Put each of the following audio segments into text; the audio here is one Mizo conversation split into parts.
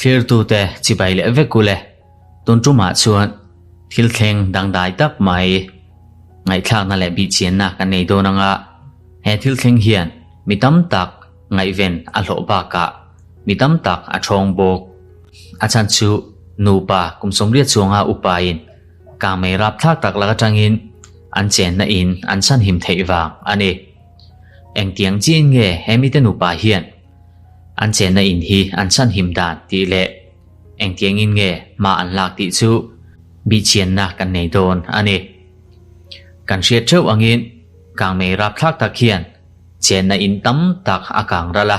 Thlirtute chibai leh vek ule, tun tumah chuan thil thleng dangdai tak mai ngaihthlakna leh bihchianna kan nei dawn anga he thil thleng hian mi tam tak ngaihven a hlawh bakah mi tam tak a thawng bawk. A chhan chu nupa kum sawmriat chuanga upain kangmei rapthlak tak lak atangin an chenna in an chhanhim theih vang a ni. Engtiang chiin nge he mite nupa hian an chenna in hi an chhanhim dan tih leh engtiangin nge hma an lak tih chu bihchianna kan nei dawn a ni. Kan hriat theuh angin kangmei rapthlak tak hian chenna in tam tak a kang ral a,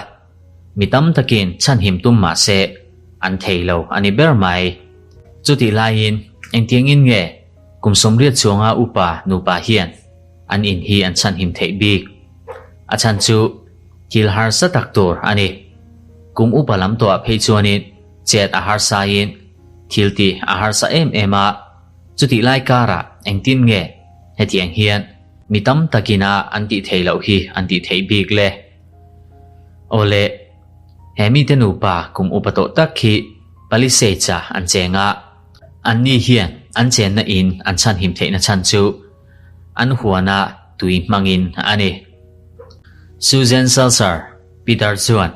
mi tam takin chhanhim tum mah se an thei lo a ni ber mai. Chutih laiin engtiangin nge kum sawmriat chuanga upa nupa hian an in hi an chhanhim theih bik. A chhan chu thil harsa tak tur a ni. Kum upa lam tawhah phei chuanin chet a harsain thil tih a harsa em em a, chutih lai karah engtin nge hetiang hian mi tam takina an tih theih loh hi an tih theih bik le? Awle, he mite nupa kum upa tawh tak hi Palisades-a an cheng a, anni hian an chenna in an chhanhim theihna chhan chu an huana tui hmangin a ni. Susan Seltzer, Peter chuan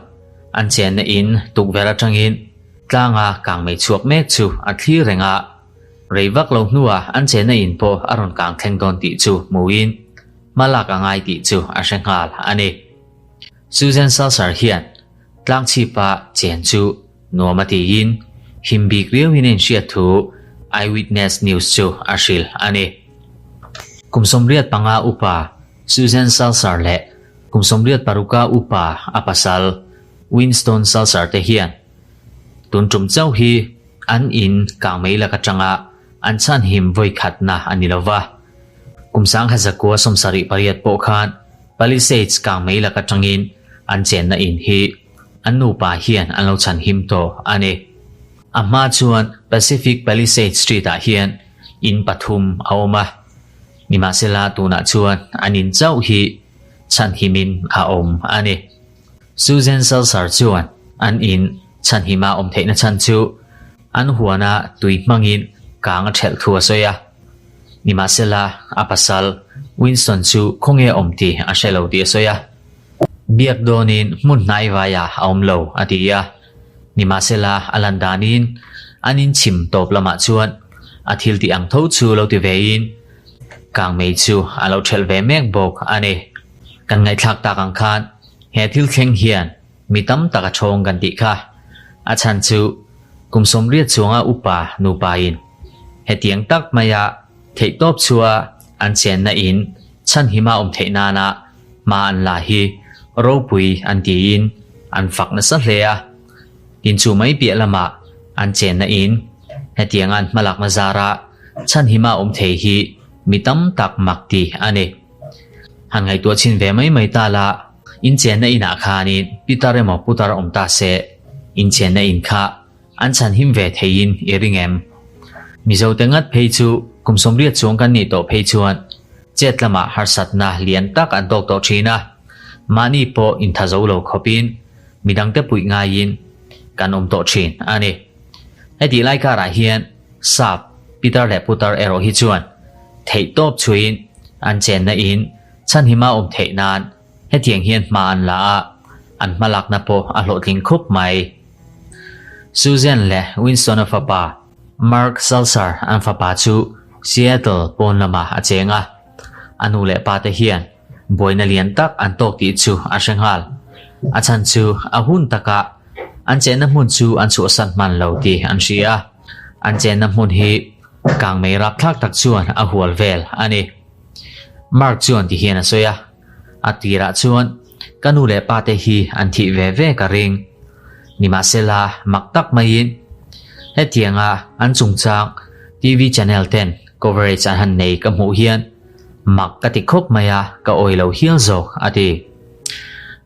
an chenna in tukverh atangin tlanga kangmei chhuak mek chu a thlir reng a, rei vak lo hnuah an chenna in pawh a rawn kang thleng dawn tih chu hmuin hma lak a ngai tih chu a hre nghal a ni. Susan Seltzer hian tlangchhipa chen chu Nuam a tiin him bik riauin a inhriat thu Eyewitness News chu a hrilh a ni. Kum 85 upa Susan Salser leh kum 86 upa a pasal Winston Salser te hian tun tum chauh hi an in kangmei lak atanga an chhanhim vawi khatna a ni lova. Kum 1978 pawh khan Palisades kangmei lak atangin an chenna in hi An nupa hian an lo chhan him tawh a ni. A hma chuan Pacific Palisades Street-ah hian in pathum a awm a, nimahsela tunah chuan an in chauh hi chhan himin a awm a ni. Susan Seltzer chuan an in chhan hima awm theihna chhan chu an huana tui hmangin kang a ṭhelh thu a sawi a, nimahsela a pasal Winston chu khawnge awm tih a hre lo tih a sawi a. Biak dawnin hmun hnai vaiah a awm lo, a ti a. Nimahsela, a lan danin an inchhim tawp lamah chuan a thil tih ang tho chu lo ti vein kangmei chu a lo ṭhelh ve mek bawk a ni. Kan ngaihthlak tak ang khan he thil thleng hian mi tam tak a ṭhawng kan tih kha. A chhan chu kum 80 chuanga upa nupain hetiang tak maia theihtawp chua an chenna in chhanhima awm theih nana Hma an la hi ropui an tiin an fak nasa hle a, in chu mai piah lamah an chenna in hetiang an hmalakna zara chhanhima awm thei hi mi tam tak mak ti a ni. Han ngaihtuah chhin ve mai mai ta la, in chenna inah khanin pitar emaw putar awm ta se, in chenna in kha An chhanhim ve theiin i ring em? Mizote ngat phei chu kum 80 chuang kan nih tawh phei chuan chet lamah harsatna lian tak an tawk tawh thin a, mahni pawh intha zo lo khawpin midangte puih ngaiin kan awm tawh thin a ni. Hetih lai karah hian sap pitar leh putar erawh hi chuan theihtawp chhuiin an chenna in chhanhima awm theih nan Hetiang hian hma an la a, an hmalakna pawh a hlawhtling khup mai. Susan leh Winston-a fapa Mark Seltzer an fapa chu Seattle pawn lamah a cheng a, a nu leh pate hian buaina lian tak an tawk tih chu a hre nghal. A chhan chu a hun takah an chenna hmun chu an chhuahsan hman lo tih an hria a, an chenna hmun hi kangmei rapthlak tak chuan a hual vel a ni. Mark chuan ti hian a sawi a. A tirah chuan ka nu leh pa te hi an thih ve ve ka ring. Nimahsela mak tak maiin hetianga an chungchang TV channel ten coverage an han nei ka hmuh hian mak ka ti khawp mai a, ka awi lo hial zawk a ti.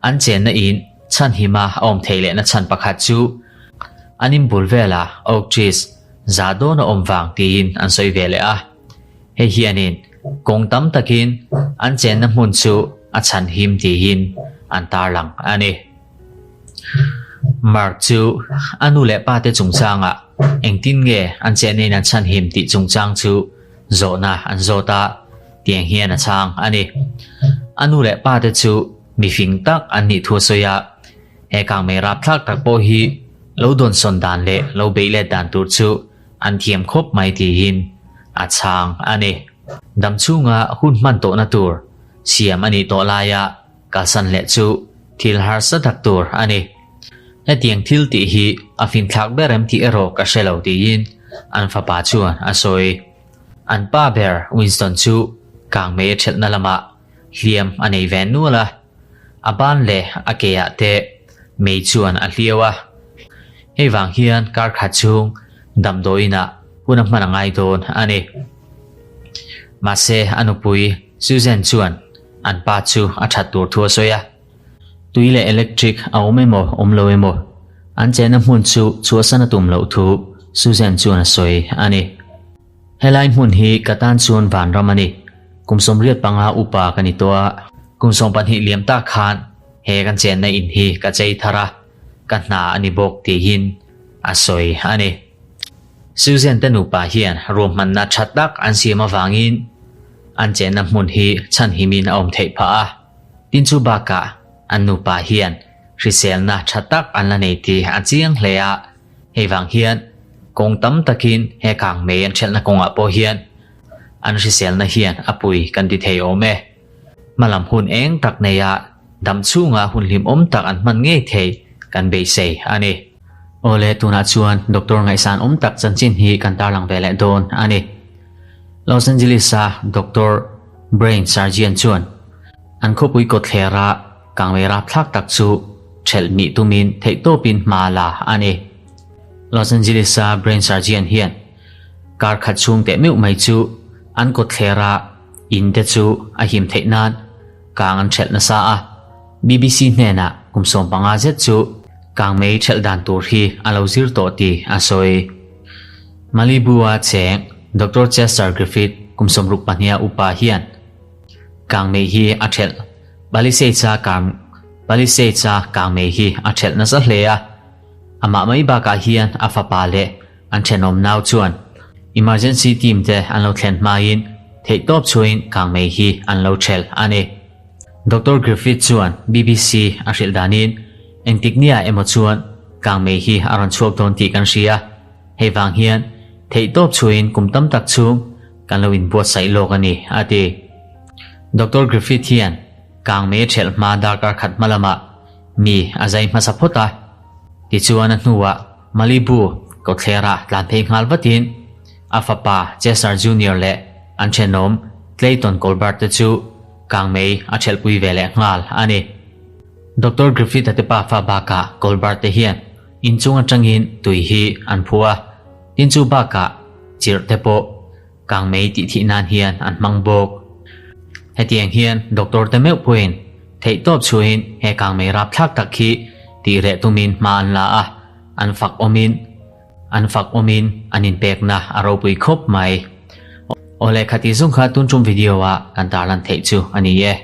An chenna in chhanhima a awm theih lehna chhan pakhat chu an inbul velah oak trees za dawn a awm vang tiin an sawi ve leh a. Hei hianin kawng tam takin an chenna hmun chu a chhan him tiin an tarlang a ni. Mark chu a nu leh pa te chungchangah engtin nge an chennain an chhanhim tih chungchang chu zawhna an zawt a, tiang hian a chhang a ni. A nu leh pa te chu mi fing tak an nih thu a sawi a, he kangmei rapthlak tak pawh hi lo dawnsawn dan leh lo beih let dan tur chu an thiam khawp mai tiin a chhang a ni. Dam chhunga hun hman tawhna tur siam a nih tawh laia kalsan leh chu thil harsa tak tur a ni. Hetiang thil tih hi a finthlak ber em tih erawh ka hre lo tiin an fapa chuan a sawi. An pa ber Winston chu kangmei a thelhna lamah hliam a nei ve nual a, a ban leh a ke ah te mei chuan a hliau a. Hei vang hian kar khat chhung damdawiin ah hun a hman a ngai dawn a ni. Mahse a nupui Susan chuan an pa chu a that tur thu a sawi a. Tui leh electric a awm emaw awm lo emaw an chenna hmun chu chhuahsan a tum loh thu Susan chuan a sawi a ni. Helai hmun hi ka tan chuan vanram a ni. Kum 85 upa ka ni tawh a, kum 12 liam tak khan he kan chenna in hi ka chei thar a, ka hna a ni bawk tiin a sawi a ni. Susan te nupa hian ruahmanna tha tak an siam avangin an chenna hmun hi chhanhimin a awm theih phah a. Tin chu bakah an nupa hian hriselna tha tak an la nei tih a chiang hle a, hei vang hian kawng tam takin he kangmei an ṭhelhna kawngah pawh hian an hriselna hian a pui kan ti thei awm e. Hmalam hun eng tak neia dam chhunga hun hlimawm tak an hman ngei thei kan beisei a ni. Awle tunah chuan Doctor ngaihsan awm tak chanchin hi kan tarlang ve leh dawn a ni. Los Angeles-a Doctor Brain Surgeon chuan an khawpui kawtthlera kangmei rapthlak tak chu ṭhelh mih tumin theihtawpin hma la a ni. Los Angeles-a Brain Surgeon hian kar khat chhung teh meuh mai chu an kawtthlera in te chu a him theih nan kang an ṭhelh nasa a. BBC hnenah kum 15 zet chu kangmei ṭhelh dan tur hi a lo zir tawh tih a sawi. Malibu-a cheng Doctor Chester Griffith kum 62 upa hian kangmei hi a ṭhelh Palisades-a kang Palisades-a kangmei hi a ṭhelh nasa hle a. Amah mai bakah hian a fapa leh an ṭhenawm nau chuan emergency team te an lo thlen hmain theihtawp chhuain kangmei hi an lo ṭhelh a ni. Doctor Griffith chuan BBC a hrilh danin engtik nia emaw chuan kangmei hi a rawn chhuak dawn tih kan hria. Hei vang hian theihtawp chhuain kum tam tak chhung kan lo inbuatsaih lawk a ni, a ti. Doctor Griffith hian kangmei a ṭhelh hma darkar khat hma lamah mi a zai hmasa phawt a. Tichuan a hnuah Malibu kawtthlerah tlan phei nghal vatin a fapa Chester Junior leh an ṭhenawm Clayton Colbert te chu kangmei a ṭhelhpui ve leh nghal a ni. Doctor Griffith-a te pafa bakah Colbert te hian Inchung atangin tui hi an phu a, tin chu bakah chirh te pawh kangmei tih thih nan hian an hmang bawk. Hetiang hian doctor te meuh pawhin theihtawp chhuahin he kangmei rapthlak tak hi tih reh tumin hma an la a, an fak awmin an fak awmin an inpekna a ropui khawp mai. Awle khati zung kha tun tum video ah kan tarlan theih chu a ni e.